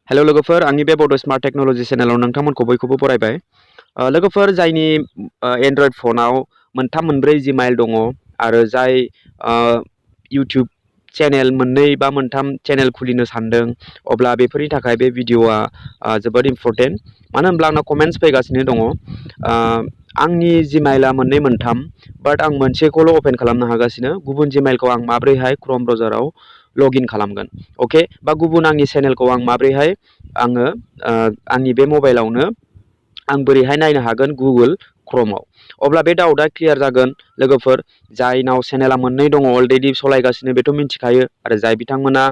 Hello लोगोफोर आंनि बे बड स्मार्ट टेक्नोलॉजी चेनेलाव नोंथांमोनखौ बयखौबो बरायबाय लोगोफोर जायनि एंड्रइड फनाव मोनथाम मोनब्रै जीमेल दङ आरो जाय यूट्यूब चेनेल मोननै बा मोनथाम चेनेल खुलिनो सानदों अब्ला बेफोरनि थाखाय बे भिडिअआ जोबोद इम्पोर्टेन्ट मानो होनब्ला आंनाव कमेन्ट्स फैगासिनो दङ आंनि जीमेला मोननै मोनथाम बाट आं मोनसेखौल' अपेन खालामनो हागासिनो गुबुन जीमेलखौ आं माब्रैहाय क्रोम ब्राउजाराव लगिन खालामगोन ओके बा गुबुन आंनि चेनेलखौ आं माब्रैहाय आङो आंनि बे मबाइलावनो आं बोरैहाय नायनो हागोन गुगोल क्रोमाव अब्ला बे डाउटआ क्लियार जागोन लोगोफोर जायनाव चेनेला मोननै दङ अलरेडि सालायगासिनो बेथ' मिन्थिखायो आरो जाय बिथांमोना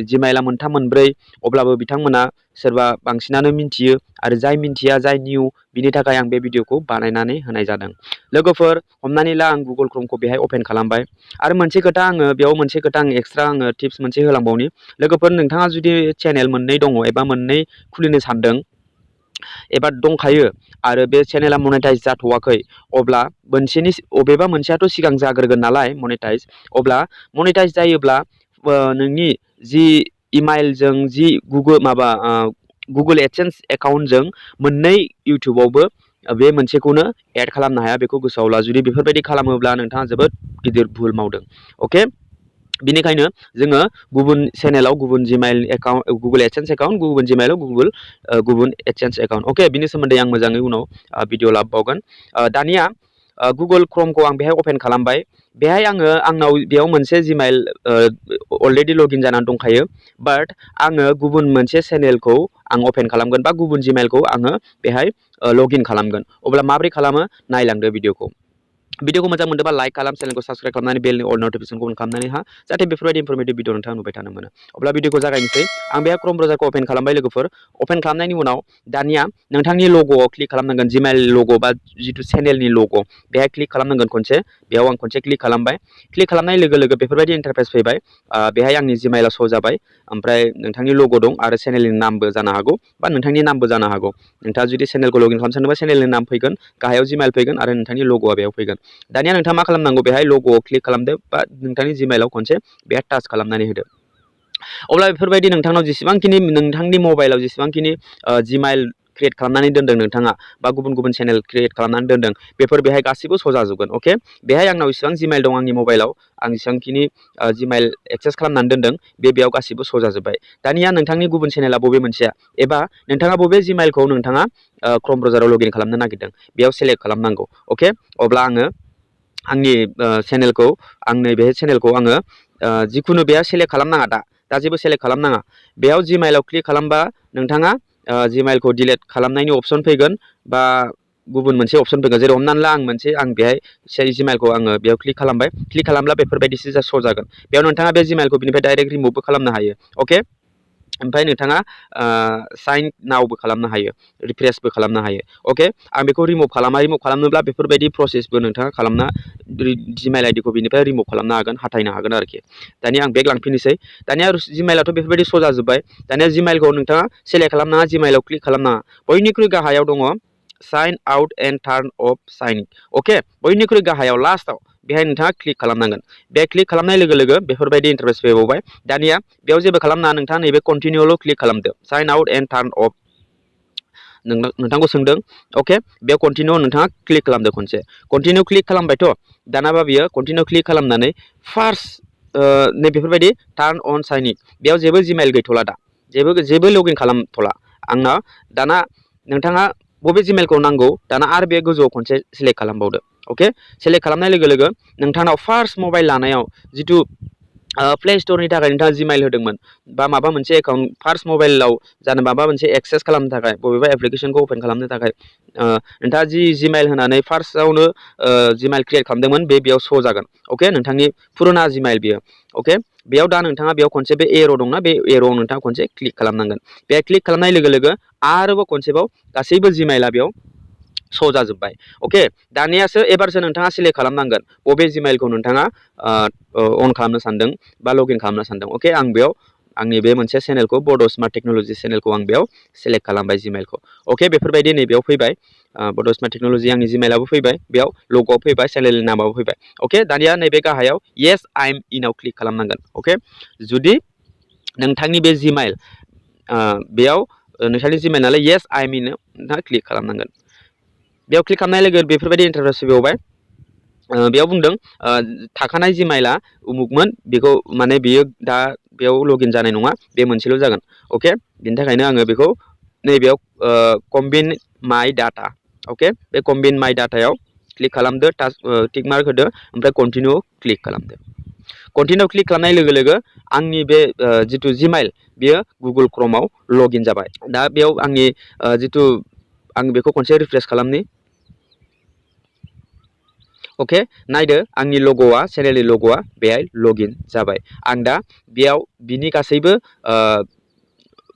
जीमेला मोनथाम मोनब्रै अब्लाबो बिथांमोना सोरबा बांसिनानो मिन्थियो आरो जाय मिन्थिया जाय निउ बिनि थाखाय आं बे भिडिअखौ बानायनानै होनाय जादों लोगोफोर हमनानै ला आं गुगोल क्रोमखौ बेहाय अपेन खालामबाय आरो मोनसे खोथा आङो बेयाव मोनसे खोथा आं एक्सट्रा आङो टिप्स मोनसे होलांबावनि लोगोफोर नोंथाङा जुदि चेनेल मोननै दङ एबा मोननै खुलिनो सानदों एबा दंखायो आरो बे चेनेला मनेटाइज जाथ'वाखै अब्ला मोनसेनि अबेबा मोनसेयाथ' सिगां जाग्रोगोन नालाय मनेटाइज अब्ला मनेटाइज जायोब्ला नोंनि जि इमेलजों जि गुगोल एडसेन्स एकाउन्टजों मोननै यूट्यूबावबो बे मोनसेखौनो एड खालामनो हाया बेखौ गोसोआव ला जुदि बेफोरबायदि खालामोब्ला नोंथाङा जोबोद गिदिर भुल मावदों ओके बिनिखायनो जोङो गुबुन चेनेलाव गुबुन Gmail account Google AdSense account गुबुन जीमेलाव गुबुन एडसेन्स एकाउन्ट ओके बिनि सोमोन्दै आं मोजाङै उनाव भिडिअ लाबोबावगोन दानिया गुगोल क्रोमखौ आं बेहाय अपेन खालामबाय बेहाय आंनाव बेयाव मोनसे जीमेल अलरेडि लगिन जानानै दंखायो बाट आङो गुबुन मोनसे चेनेलखौ आं अपेन खालामगोन बा गुबुन जीमेलखौ आङो बेहाय लगिन खालामगोन अब्ला माब्रै खालामो नायलांदो भिडिअखौ मोजां मोनदोंबा लाइक खालाम चेनेलखौ साबस्क्राइब खालामनानै बेलनि अल नटिफिकेसनखौ अन खालामनानै जाहाथे बेफोरबायदि इनफरमेटिभ भिडिअ नोंथाङा नुबाय थानो मोनो अब्ला भिडिअखौ जागायनोसै आं बेहाय क्रोम ब्राउजारखौ अपेन खालामबाय लोगोफोर अपेन खालामनायनि उनाव दानिया नोंथांनि लग'आव क्लिक खालामनांगोन जीमेल लग' बा जिथु चेनेलनि लग' बेहाय क्लिक खालामनांगोन खनसे बेयाव आं खनसे क्लिक खालामबाय क्लिक खालामनाय लोगो लोगो बेफोरबायदि इन्टारफेस फैबाय बेहाय आंनि जीमेला श' जाबाय ओमफ्राय नोंथांनि लग' दं आरो चेनेलनि नामबो जानो हागौ बा नोंथांनि नामबो जानो हागौ नोंथाङा जुदि चेनेलखौ लगिन खालामनो सानदोंबा चेनेलनि नाम फैगोन गाहायाव जीमेल फैगोन आरो नोंथांनि लग'आ बेयाव फैगोन दानिया नोंथाङा मा खालामनांगौ बेहाय लग'आव क्लिक खालामदो बा नोंथांनि जीमेलाव खनसे बेहाय टाच खालामनानै होदो अब्ला बेफोरबायदि नोंथांनाव जेसेबांखिनि नोंथांनि मबाइलाव जेसेबांखिनि जीमेल क्रिएट खालामनानै दोनदों नोंथाङा बा गुबुन गुबुन चेनेल क्रिएट खालामनानै दोनदों बेफोर बेहाय गासिबो सजाजोबगोन ओके बेहाय आंनाव इसेबां जीमेल दं आंनि मबाइलाव आं जेसेबांखिनि जीमेल एक्सेस खालामनानै दोनदों बेयाव गासिबो सजाजोब्बाय दानिया नोंथांनि गुबुन चेनेला बबे मोनसेया एबा नोंथाङा बबे जीमेलखौ नोंथाङा क्रोम ब्राउजाराव लगिन खालामनो नागिरदों बेयाव सेलेक्ट खालामनांगौ ओके अब्ला आङो आंनि चेनेलखौ आं नैबे चेनेलखौ आङो जिखुनु बेयाव सेलेक्ट खालामनाङा दा जेबो सेलेक्ट खालामनाङा बेयाव जीमेलाव क्लिक खालामबा नोंथाङा जीमेलखौ डिलीट खालामनायनि अपसन फैगोन बा गुबुन मोनसे अपसन फैगोन जेरै हमनानै ला आं बेहाय जीमेलखौ आङो बेयाव क्लिक खालामबाय क्लिक खालामब्ला बेफोरबायदिसो श' जागोन बेयाव नोंथाङा बे जीमेलखौ बिनिफ्राय डाइरेक्ट रिमुभबो खालामनो हायो ओके ओमफ्राय नोंथाङा साइन नावबो खालामनो हायो रिफ्रेशबो खालामनो हायो ओके आं बेखौ रिमुभ खालामनोब्ला बेफोरबायदि प्रसेसबो नोंथाङा खालामना जीमेल आइडिखौ बिनिफ्राय रिमुभ खालामनो हागोन हटायनो हागोन आरोखि दानिया आं बेक लांफिननोसै दानिया जीमेलाथ' बेफोरबायदि श' जाजोब्बाय दानिया जीमेलखौ नोंथाङा सेलेक्ट खालामनाङा जीमेलाव क्लिक खालामनाङा बयनिख्रुइ गाहायाव दङ sign out and turn off sign okay बयनिख्रुइ गाहायाव लास्टआव बेहाय नोंथाङा क्लिक खालामनांगोन बे क्लिक खालामनाय लोगो लोगो बेफोरबायदि इन्टारफेस फैबावबाय दानिया बेयाव जेबो खालामनाङा नोंथाङा नैबे कन्टिनिउल' क्लिक खालामदो sign out and turn off नोंथांखौ सोंदों ओके बेयाव कन्टिनिउ नोंथाङा क्लिक खालामदो खनसे कन्टिनिउ क्लिक खालामबायथ' दानाबा बियो कन्टिनिउ क्लिक खालामनानै फार्स्ट नै बेफोरबायदि टार्न अन साइनिं बेयाव जेबो जीमेल गैथ'ला दा जेबो लगिन खालामथ'ला आंना दाना नोंथाङा बबे जीमेलखौ नांगौ दाना आरो बे गोजौआव खनसे सेलेक्ट खालामबावदो ओके सेलेक्ट खालामनाय लोगो लोगो नोंथांनाव फार्स्ट मबाइल लानायाव जिथु प्ले स्ट'रनि थाखाय नोंथाङा जीमेल होदोंमोन बा माबा मोनसे एकाउन्ट फार्स्ट मबाइलाव जानो माबा मोनसे एक्सेस खालामनो थाखाय बबेबा एप्लिकेसनखौ अपेन खालामनो थाखाय नोंथाङा जि जीमेल होनानै फार्स्टआवनो जीमेल क्रिएट खालामदोंमोन बेयाव श' जागोन ओके नोंथांनि पुराना जीमेल बियो ओके बेयाव दा नोंथाङा बेयाव खनसे बे एर' दंना बे एर'आव नोंथाङा खनसे क्लिक खालामनांगोन बे क्लिक खालामनाय लोगो लोगो आरोबाव खनसेबाव गासैबो जीमेला बेयाव श' जाजोब्बाय ओके दानियासो एबारसो नोंथाङा सेलेक्ट खालामनांगोन बबे जीमेलखौ नोंथाङा अन खालामनो सानदों बा लगिन खालामनो सानदों ओके आं बेयाव आंनि बे मोनसे चेनेलखौ बड' स्मार्ट टेक्न'लजि चेनेलखौ आं बेयाव सेलेक्ट खालामबाय जीमेलखौ ओके बेफोरबायदि नैबेयाव फैबाय बड' स्मार्ट टेक्न'लजि आंनि जीमेलाबो फैबाय बेयाव लग'आव फैबाय चेनेलनि नामाबो फैबाय ओके दानिया नैबे गाहायाव येस आइ एम इनआव क्लिक खालामनांगोन ओके जुदि नोंथांनि बे जीमेल बेयाव नोंथांनि जिमेल नालाय येस आइ एम इन नोंथाङा क्लिक खालामनांगोन। बेयाव क्लिक खालामनाय लोगो बेफोरबायदि इन्टारफेस फैबावबाय। बेयाव बुंदों थाखानाय जिमेला उमुकमोन, बेखौ माने बियो दा बेयाव लगइन जानाय नङा, बे मोनसेल' जागोन। अके, बिनि थाखायनो आङो बेखौ नैबेयाव कम्बिन माइ डाटा, अके, बे कम्बिन माइ डाटायाव क्लिक खालामदो, टिक मार्क होदो, ओमफ्राय कन्टिनिउ क्लिक खालामदो। कन्टिनिउ क्लिक खालामनाय लोगो लोगो आंनि बे जिथु जिमेल बियो गुगोल क्रोमाव लगइन जाबाय। दा बेयाव आंनि जिथु आं बेखौ खनसे रिफ्रेश खालामनि। अके, नायदो आंनि लग'आ, चेनेलनि लग'आ बेहाय लगइन जाबाय। आं दा बेयाव बिनि गासैबो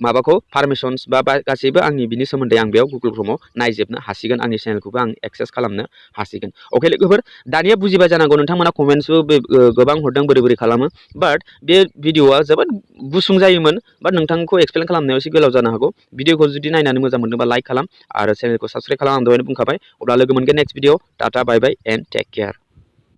माबाखौ पारमिसन्स बा गासैबो आंनि बिनि सोमोन्दै आं बेयाव गुगोल क्रोमाव नायजोबनो हासिगोन, आंनि चेनेलखौबो आं एक्सेस खालामनो हासिगोन। अके लोगोफोर, दानिया बुजिबाय जानांगौ, नोंथांमोना कमेन्ट्सबो गोबां हरदों बोरै बोरै खालामो। बाट बे भिडिअ'आ जोबोद गुसुं जायोमोन, बाट नोंथांखौ एक्सप्लेन खालामनायाव एसे गोलाव जानो हागौ। भिडिअ'खौ जुदि नायनानै मोजां मोनदोंबा लाइक खालाम आरो चेनेलखौ साबस्क्राइब खालाम, आं दहायनो बुंखाबाय। अब्ला लोगो मोनगोन next video'. Tata bye bye and take care.